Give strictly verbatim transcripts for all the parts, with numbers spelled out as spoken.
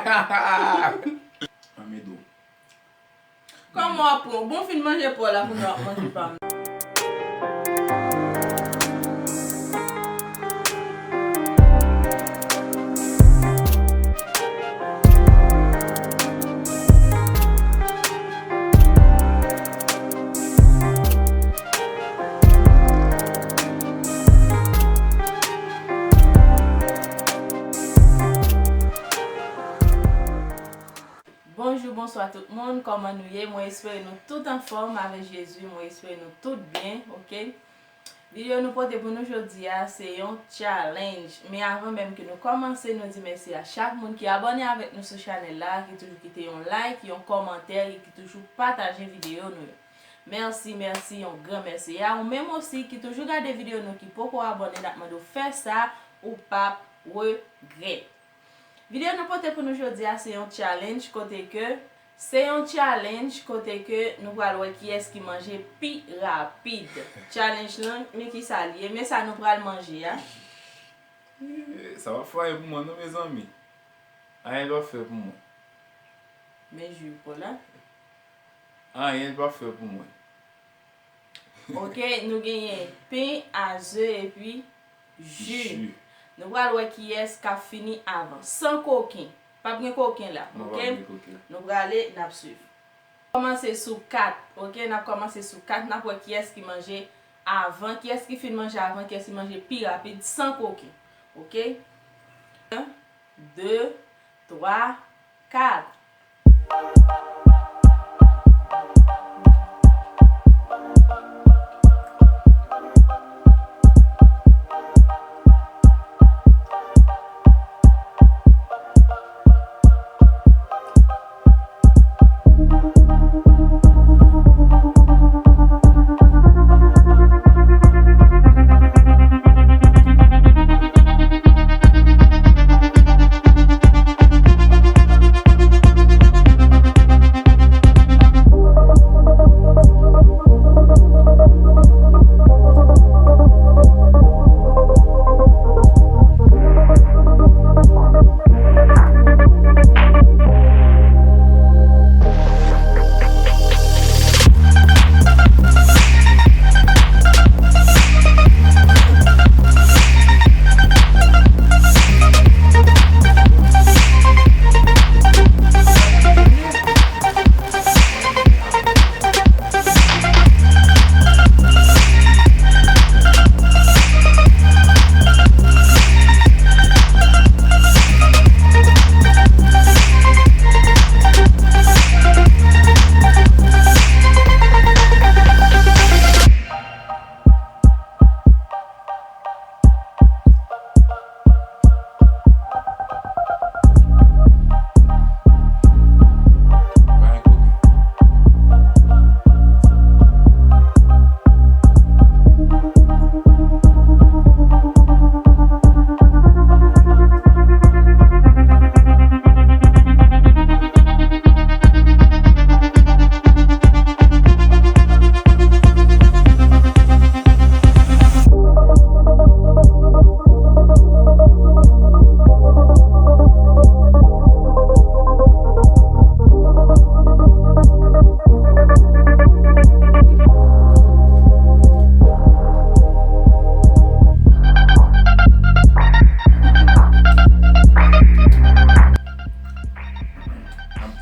Anmède w. Kòman w ap pran? Bon, fin manje pa w la, kounye a w ap manje pa m. Bonjou, bonswa tout moun, kòman nou ye? Mwen espere nou tout anfòm avèk Jezi, mwen espere nou tout byen, oke? Videyo nou pote pou nou jodi a, se yon challenge. Men avan menm ke nou kòmanse, nou di mèsi a chak moun ki abòne avèk nou sou chanèl la, ki toujou kite yon like, yon kòmantè, e ki toujou pataje videyo nou yo. Mèsi, mèsi, yon gran mèsi. E a ou menm osi ki toujou gade videyo nou ki poko abòne, n ap mande w fè sa, ou p ap regrèt. Videyo nou pote pou nou jodi a se yon challenge kote ke, se yon challenge kote ke nou pral wè kiyès ki manje pi rapid. Challenge lan, men kisa l ye, men sa nou pral manje a. Eh, sa p ap fè anyen pou mwen non, mezanmi. Anyen l p ap fè pou mwen. Men jwi pou la. Anyen l p ap fè pou mwen. Oke, nou genyen pen a ze epi ji. Ji. Nou pral wè kiyès k ap fini avan. San koken. P ap gen koken la, oke? Non, p ap gen koken. Nou prale, n ap swiv. Kòmanse sou kat, oke? N ap kòmanse sou kat, n ap wè kiyès ki manje avan, kiyès ki fin manje avan, kiyès ki manje pi rapid, san koken, oke? En, de, twa, kat.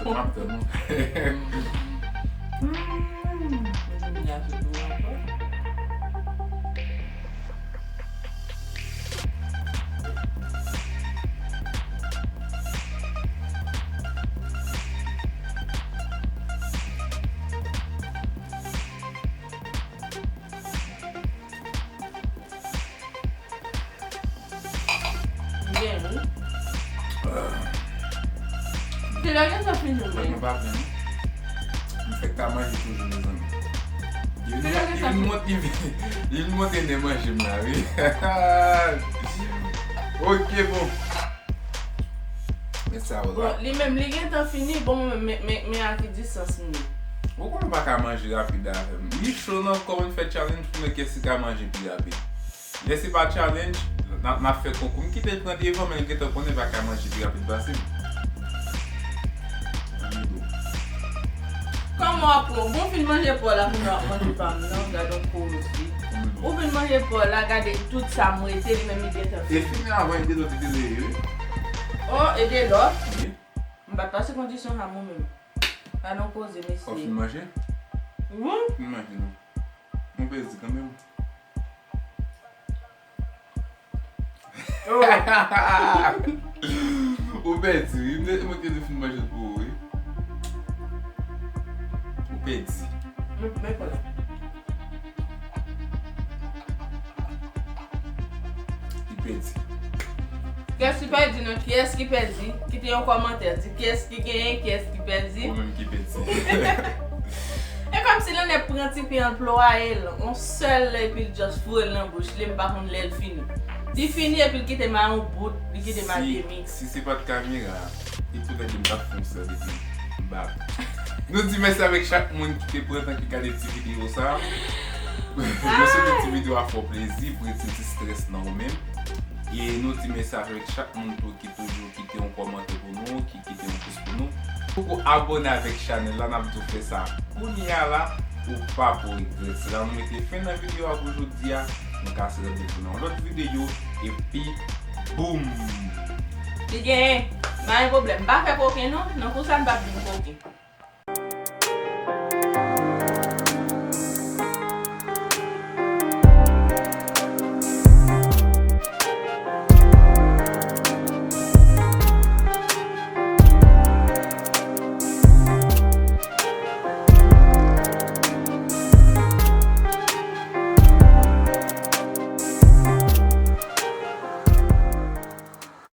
M ap tann, m ap tann, non. Hmm, mezanmi, a se dlo ankò. Byen, wi. Kilè gentan fini, wi. Mwen pa plen, non. M fèk ka manje toujou, mezanmi. Kilè gentan fini. Li vin mont-, li vin, li vin monte nan manje m la, wi. Ok, bon. Men sa w la. Bon, li menm, li gentan fini, bon, men, men, men, men a ki distans m ye? Ou konnen w pa ka manje rapid avè m. Li cho nan kò m, fè challenge pou m wè kiyès ki ka manje pi rapid. Lè se pa challenge, n a, n a fè konkou. M kite l pran devan, men l gentan konnen l pa ka manje pi rapid pase m. Kòman w ap pran? Bon, w fin manje pò la, kounye a w ap manje pa m nan, gad on koze. Ou fin manje pò la, gade tout sa m rete, li menm li gentan fini. E fini avan, li te dòt, li te leve, wi. Oh, e de lòt? Wi. M pa t pase kondisyon sa mwen menm. Pa nan koze, mesye. Ou fin manje? Wi. Fin manje, non. Mwen pezi kanmenm. Oh. Ou pèdi, wi. Mwen, mwen te di fin manje pou ou, wi. Ou pèdi. Men, men pa la. Li pèdi. Kiyès ki pèdi non? Kiyès ki pèdi? Kite yon kòmantè. Di kiyès ki genyen, kiyès ki pèdi. Ou menm ki pèdi. E kòmsi li nèk pran ti pen an, l plwaye l, on sèl, epi l just foure l nan bouch li, m pa konn lè l fini. Li fini, epi l kite m a yon bout, li kite m a demi. Si, si se pa t kamera, li tou lè de m t ap fè yon sèl epi m bat. Nou di mèsi avèk chak moun ki te pran tan ki gade ti videyo sa. Nou swete ti videyo a fè w plezi, pou retire ti strès nan ou menm. E nou di mèsi avèk chak moun tou ki toujou kite yon kòmantè pou nou, ki kite yon pous pou nou. Poko abòne avèk chanèl la, n ap di w fè sa kounye a la, ou pa pou regrèt. Se la nou mete fen nan videyo a pou jodi a. Nou kase randevou nan yon lòt videyo, epi boum! Li genyen, pa gen pwoblèm. M pa fè koken non, nan kou sa m p ap vin koken.